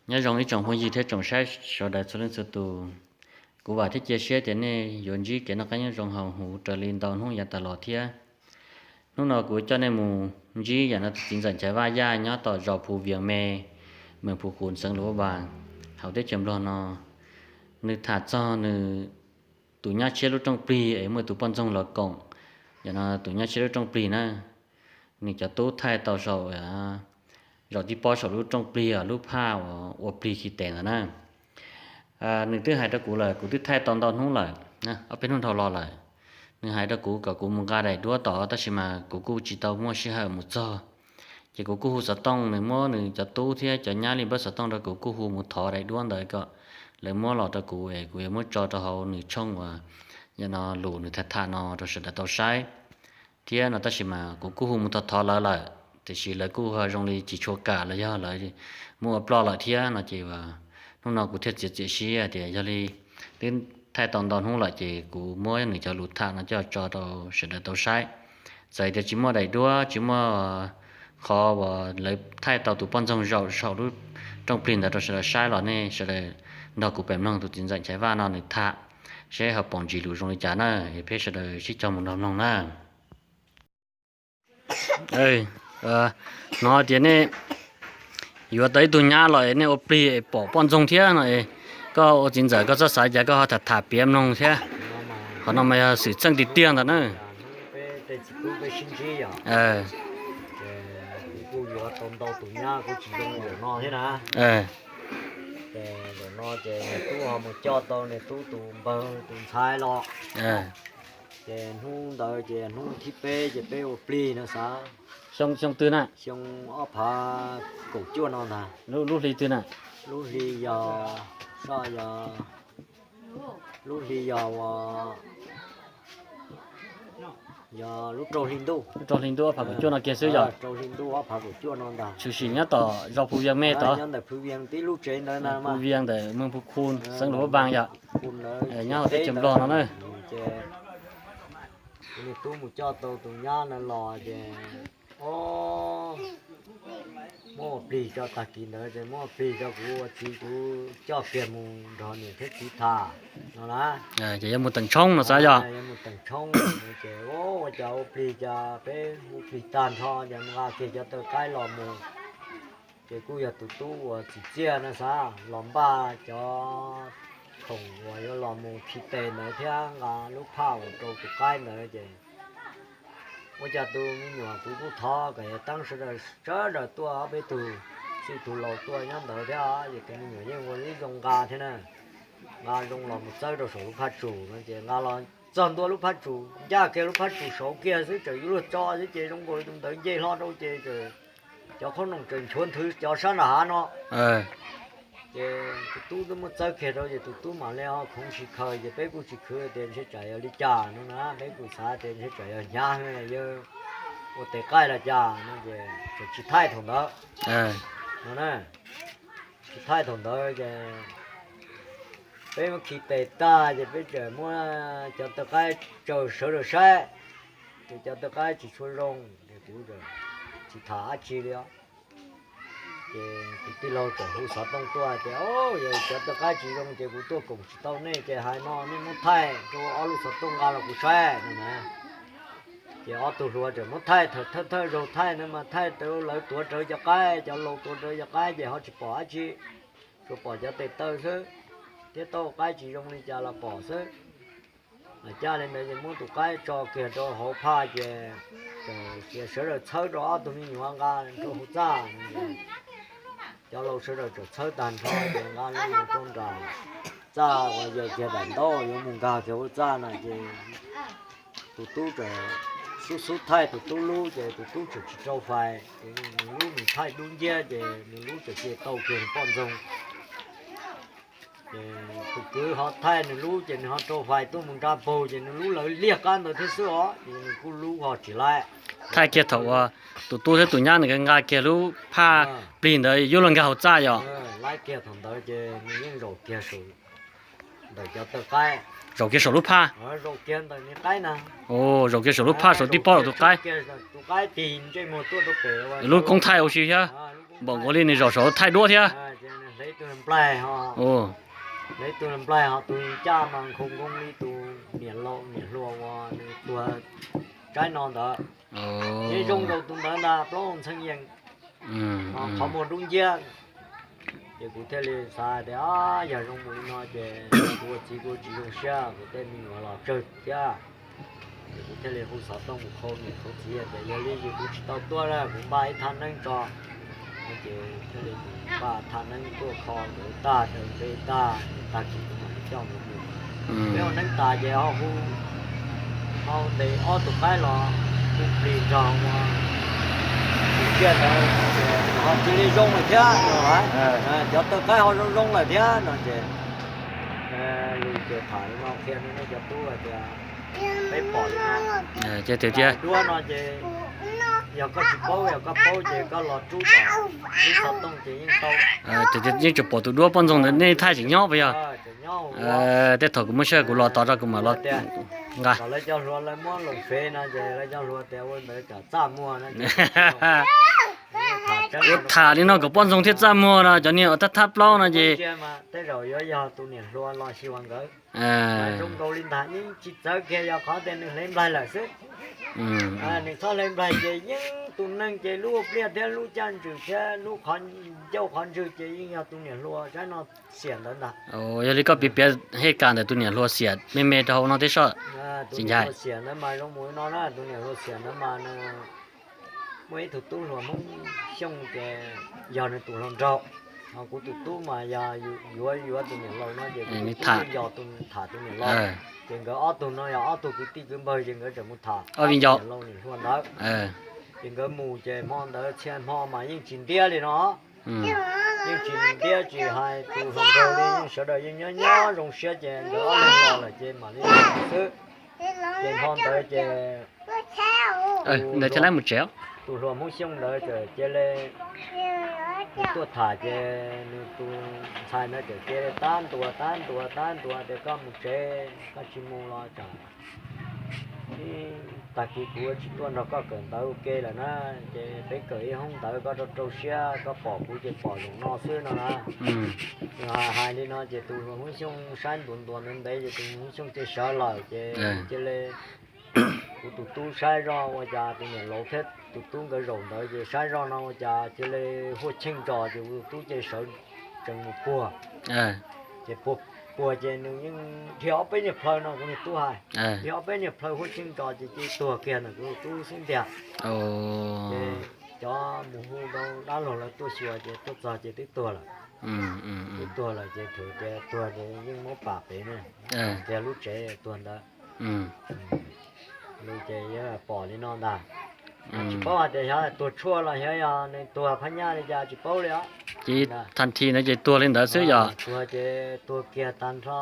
Nyob zoo ib tsoom phooj ywg thiab tsoom saib sawv daws txhua leej txhua tus. Kuv vam thiab cia siab tias nej yuav ntsib kev noj qab nyob zoo hauv huv raws li ntau hnub yav tas los thiab. Hnub no kuv coj nej mus ntsib yam no tus txiv ntxawm Nchaiv Vaj Yaj nyob tom zos Phu Vias Me, mees Phu Khun xeev Luas Vas, hauv teb chaws Nplog no. Nws tham txog nws tus nyab tshiab lub rooj plig es muaj tus poj ntxoog los koom, yam no tus nyab tshiab lub rooj plig na, nws cov tub thaij tau saum, zaum tib pob saum lub rooj plig lub phaj uas ua plig khi tes ntawd na. Nws twb hais rau kuv lawm, kuv twb thaij tau ntau hnub lawm, ob peb hnub dhau los lawm. Nws hais rau kuv kom kuv mus nqa daim duab tod tab sis mas kuv kuj tsis tau muaj sij hawm mus txog. Ces kuv kuj hu xov tooj, nws muab nws cov tub thiab cov nyab li npawb xov tooj rau kuv, kuj hu mus thov daim duab ntawd kom lawv muab los rau kuv es kuv yuav muab tso rau hauv nws tshooj uas yog no lus nws tham tham no rau sawv daws tau saib thiab no. Tab sis mas kuv kuj hu mus thov thov lawv lawm, tiam sis lawv kuj zoo li tsis tshua kam los yog lawv muaj ua ploj lawm thiab no ces hnub no kuv thiaj txiav txim siab tias yog li twb thaij tau ntau hnub lawm ces kuv muab nws cov lus tham no coj tso rau sawv daws tau saib. Txawm tias tsis muaj daim duab, tsis muaj qhov uas lawv thaij tau tus poj ntxoog zaum saum lub rooj plig ntawd rau sawv daws saib los nej sawv daws nrog kuv pem mloog tus txiv ntxawm Nchaiv Vaj no nws tham, seb ho pom ntsis lus zoo li cas na. Peb sawv daws sib cog mus nrog mloog na. Hnov tias nej yuav tau ib tug nyab los nej ua plig es pom poj ntxoog thiab no, koj ua txiv ntxawm koj txhob xav cas, koj ho tham tham piav mloog thiab. Qhov no mas yog xwm txheej tiag tiag ntawd na. Kuv kuj yuav tau ntau tus nyab kuj tsis zoo li zaum no thiab na. Ces zaum no ces nws tub ho mus coj tau nws tub tus npawg tus ntxhais los. Ces hnub ntawd ces hnub thib peb ces peb ua plig no xav. Xyoo, xyoo twg na? Xyoo ob phav kaum cuaj no ntag. Lub hli twg na? Lub hli yog, soj yog, lub hli yog, yog lub rau hli ntuj. Lub rau hli ntuj ob phav kaum cuaj no kiag xwb yog? Rau hli ntuj ob phav kaum cuaj no ntag. Tshwm sim nyob tom zos Phu Vias Me tod. Nyob ntawm Phu Vias tib lub tsev ntawd na. Phu Vias ntawm meej Phu Khun xeev Luas Vaj Yaj, nyob hauv teb chaws Nplog no na. Ces nws tub mus coj tau tus nyab no los ces, o, muab ua plig tso, tag kis ntawd ces muab ua plig tso, kuv ua txiv kuv coj kiag mus nrog niam thiab txiv tham no na. Ces yuav mus teem tshoob no xav yog? Yuav mus teem tshoob ces ua cas ua plig cas peb ua plig tag nrho ces mus nqa kiag cov taw qaib los mus. Ces kuj yog tus tub uas txim txiaj no xav los npaj cov khoom uas yuav los mus khi tes ntawd thiab nqa lub phaj uas rau tus qaib ntawd ces ua cas tus me nyuam kuv kuj thov kom yog teeb sawv daws, sawv daws tuaj, ob peb tug txij tus laus tuaj nyob ntawd thiab ces tus me nyuam yeej ua ib zoo nqa thiab na. Nqa zoo los mus txawb rau saum lub phaj tsum no ces nqa los txog ntua lub phaj tsum, ncaj kiag lub phaj tsum saud kiag xwb tseem yuav luag tso xwb ces zoo nkaus li tus ntawd nce hlo rau ces cov qhob noom tseem nchuav nthwv cov sab nram hav no. Ces tus tub twb muab txawb kiag rau ces tus tub mam li ho khoov tsis khaws ces peb kuj tsis khwv tias ntshe tsam yog li cas no na, peb kuj xav tias ntshe tsam yog hnyav yawg ua tes qaij los cas no ces tsis thaij thaum ntawd no na. Tsis thaij thaum ntawd ces peb muab khi tes tag ces peb tseem muab cov taw qaib tsaws sawv daws saib, ces cov taw qaib tsis tshua zoo ces kuv tsis tham dab tsi li os. Ces tus tij laug txawm hu xov tooj tuaj tias, o, yog cov taw qaib tsis zoo ces kuv tuaj koom tsis tau nej ces hais no nej muab thaij rau ob lub xov tooj nqa los kuv saib no na. Ces ob tug hluas tseem muab thaij, thawj thawj zaug thaij no mas thaij rau lawv tuav rawv cov qaib, cov laus tuav rawv cov qaib ces ho tsis pom dab tsi, tsuas pom cov tes taw xwb, thiab taub hau qaib tsis zoo li cas los pom xwb. Mas caj li ntawd ces muab tus qaib tso kiag rau hauv phaj ces sawv daws txhawb rau ob tug me nyuam nqa rau hauv txaj. Cov laus sawv daws txawm txhawb tag nrho ces nqa los rau nram txaj uas yawg kiag daim ntaub yuav mus nkag kiag hauv txaj no ces tus tub txawm xub xub thaij tus tub lub ces tus tub tseem tsis rau fais, nws lub nws thaij dub nciab ces nws lub tseem cia tau kiag poj ntxoog. Ces tus kwv ho thaij nws lub ces nws ho rau fais tuaj mus nra paug ces nws lub lawv liag qab ntawd thiab xwb os, ces nws kuj lub ho tsis laib. Thaij kiag thaum uas tus tub thiab tus nyab nws nqa kiag lub phaj plig ntawd yuav luag nkag hauv txaj yom? Laib kiag thaum ntawd ces nws yeej zaum kiag saum ntawm cov taw qaib. Zaum kiag saum lub phaj. Zaum kiag ntawm nws qaib na. Zaum kiag saum lub phaj saum tib pob saum tus qaib. Tus qaib tig ntsej muag tuaj rau pem. Lub koob thaij ua si thiab, npaum nkaus li nws zaum saum thaij duab thiab. Nplaig ho, ib tug nplaig ho tus caj mas nkhaus nkoo li tus niam laus niam hluas uas nws tuag tsaib no ntawd. Yeej zoo nkaus tus ntawd ntag, plaub ntxheej yees, qhov muag dub nciab. Ces kuv thiaj li xav tias yog zoo mus li no ces kuv ua txiv kuv tsis zoo siab, kuv tej me nyuam los tsawg thiab. Ces kuv thiaj li hu xov tooj mus qhau niam qhau txiv tias yog li ces kuv tsis tau tuaj na, kuv npaj ib thaj neeb tso. Ces thiaj li npaj thaj neeb tuaj kho nkawd tag, daws npe tag, tag kis kuv mam li coj nkawd mus. Peb ua neeb tas ces ho hu, ho ntes ob tug qaib los hu plig nrog ua tus tsiaj ntawd, ho cia li zoo lawm thiab no. Cov tawv qaib ho zoo zoo lawm thiab no ces, li ces tham li no qhia rau nej cov tub hais tias peb pom li no. Ces tias duab no ces yog koj tsis paub, yog koj paub ces koj los rub tom lub xov tooj ces yeej tau. Yeej tseem pom tus duab poj ntxoog ntawd nej thaij tseem nyob puas yog? Tej thaum kuv muaj sij hawm kuv los tod rau kuv mam los nqa. Lawv cov hluas lawv muab loos fev no ces lawv cov hluas tias ua ntawd kom txaj muag no. Ua tham li no kom poj ntxoog thiaj txaj muag no, cov niag uas thab thab plaub no ces tej zaum yuav yog tus niam hluas los xyuas nkawd. Zoo nkaus li ntag, yeej tsis txawv kiag, yog qhov tias nws hle nplaig lawm xwb. Nws txhob hle nplaig ces yeej tus neeg ces lub ua pliaj thiab lub caj ntswg thiab lub qhov ncauj qhov ntswg ces yeej yog tus niam hluas saib no xiam ntawd ntag. Yog li koj piav piav hej kas ntawm tus niam hluas xiam me me rau hauv no thiab soj. Tus niam hluas xiam ntawd mas zoo mus no na, tus niam hluas xiam ntawd mas nws muaj ib tug tub hluas Hmoob Xyooj ces yog nws tus hluas nraug. Ho kuv tus tub mas yog yuav yuav tus niam laus no ces kuv tus tub yog tus tham tus niam laus. Ces nkawd ob tug no yog ob tug kwv tij kwv npawg ces nkawd tseem mus tham ob niam laus niam hluas ntawd. Ces nkawd mus ces hmo ntawd txhia hmo mas yeej tsis ntiab li no. Yeej tsis ntiab tsis hais tus hluas nraug li, yeej sawv daws yeej nyob nyob zoo siab ces nkawd ob leeg los lawm ces mam li xwb. Ces hmo ntawd ces ntawd thiaj li mus tsev. Tus hluas Hmoob Xyooj ntawd txawm cia li, nws tuaj tham ces nws tus ntxhais ntawd txawm cia li tab ntuas tab ntuas tab ntuas tias koj mus tsev, koj tsis mus los tsam ib tag kis kuv tsis tuaj nrog koj kawm ntawv ua ke lawm na, ces peb kawm ib hoob ntawv koj rau rau siab, koj pom kuv ces pom zaum no xwb no na. Nws hais li no ces tus hluas Hmoob Xyooj saib ntuas ntuas ntev ntev ces tus hluas Hmoob Xyooj cia li sawv lawm ces cia li kuv tus tub saib zoj ua cas tus niam laus thiab tus tub nkawd zaum ntawd ces saib zoj no ua cas cia li huaj cheej tso ces kuv tus tub cia li sawv tsees mus puag. Ces puag puag ces nws yeej dhia ob peb nyuag plhaw no kuv niag tub hais, dhia ob peb nyuag plhaw huaj cheej tso ces cia li tuag kiag ntawm kuv tus tub xwb ntiag. Ces cov mus hu rau dab laug lawv tuaj xyuas ces tuaj txog ces twb tuag lawm. Twb tuag lawm ces thaum tias tuag ces yeej muab pam pem na, kiag lub tsev tuag ntawd. Li ces yuav pom li no ntag. Tsis paub hais tias xyov tuag tshuaj los xyov yog nws tuag phab nyaj li cas tsis paub li os. Ces thaum thi ntawd ces tuag li ntawd xwb yog. Tuag ces tuag kiag tag nrho.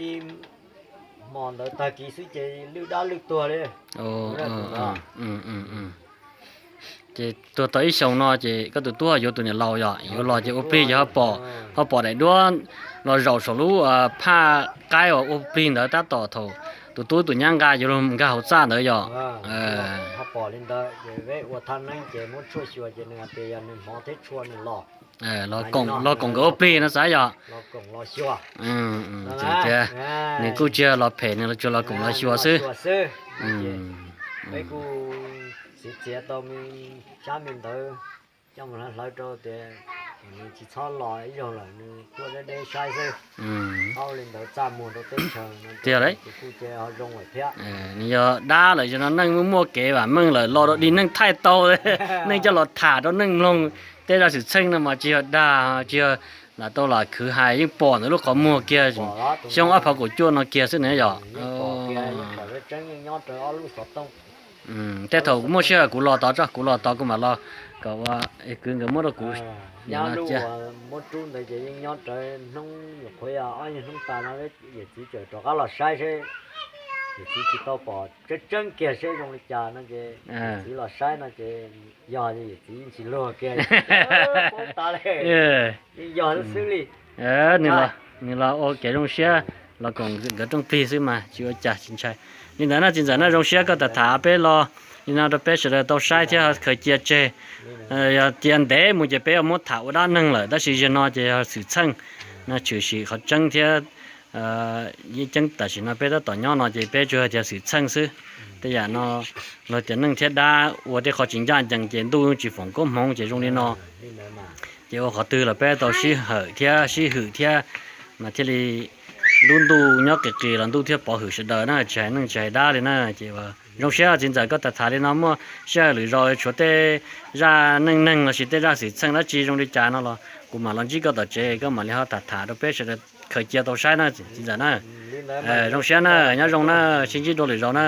Ib hmo ntawd tag kis xwb ces lwj dab lwj tuag li. Ces tuag tau ib xyoos no ces koj tus tub yuav tus niam laus yog yuav los ces ua plig ces ho pom, ho pom daim duab los zaum saum lub phaj qaib uas ua plig ntawd tab tom thaum tus tub tus nyab nqa yuav luag nkag hauv txaj ntawd yog. Ho pom li ntawd ces peb ua thaj neeb ces muab tshuaj xyuas ces nws hais tias yog nws hmov thiab tshuaj nws los, los koom nkawd ua plig no xav yog. Nws kuj tsis yog los phem, nws tsuas los koom los xyuas xwb. Peb kuj txiav txiav tau me tsab me ntawv coj mus hlawv hlawv rau tias nws tsis txhob los ib zaug lawm, nws tuaj deb deb saib xwb. Txhob ua li ntawd txaj muag rau teb chaws no tiag. Kuv kuj ces ho zoo lawm thiab. Nws yog dab lawm, yog no neej muaj muaj kev vam meej lawm, los rau dig neej thaij tau, neej coj los tham rau neej mloog. Tej zaj xwm txheej no mas tsis yog dag, tsis yog lam tau lam khwv hais, yeej pom ntawm lub qhov muag kiag, xyoo ob phav kaum cuaj no kiag xwb ne yom. Tej thaum muaj sij hawm kuv los tod tso, kuv los tod kuv mam los kom kwv nkawd muab rau kuv. Muab rub ntawd ces yeej nyob rawv hnub nyuam qhuav yog ob hnub tas no yawm txiv txawm rov qab los saib seb, yawm txiv tsis tau pom tseeb tseeb kiag seb zoo li cas no ces yawm txiv los saib no ces yog yawm txiv yeej tsis luag kiag, paub tas li, yeej yog xwb li. Nws los ua kev zoo siab los koom nkawd rooj plig xwb mas tsis ua cas tsis ntshai. Li ntawd na txiv ntxawm na, zoo siab koj tham tham peb los Li no rau peb sawv daws tau saib thiab khaws cia tseg. Yog cia ntev mus ces peb yuav muab tham ua dab neeg lawm, tab sis zaum no ces yog xwm txheej no, tshwm sim qhov tseeb thiab yeej ceeb. Tam sim no peb tab tom nyob no ces peb tsuas hais tias xwm txheej xwb. Tej yam no luag tias neeg thiab dab ua tej qho tsis ncaj ncees ces ntuj tsis foom koob hmoov ces zoo li no. Ces ua qhov twg los peb tau sib hawm thiab sib hwm thiab mas thiaj li lub ntuj nyob qis qis los ntuj thiaj pov hwm sawv daws na, tsis hais neeg tsis hais dab li na. Ces zoo siab txiv ntxawm koj tham tham li no, muaj sij hawm lwm zaus tshuav tej zaj neej neeg los sis tej zaj xwm txheej dab tsi zoo li cas no los kuv mam los ntsib koj tom tsev, koj mam li ho tham tham rau peb sawv daws khaws cia tau saib na txiv ntxawm na. Zoo siab na, nyob zoo na, sib ntsib dua lwm zaus na.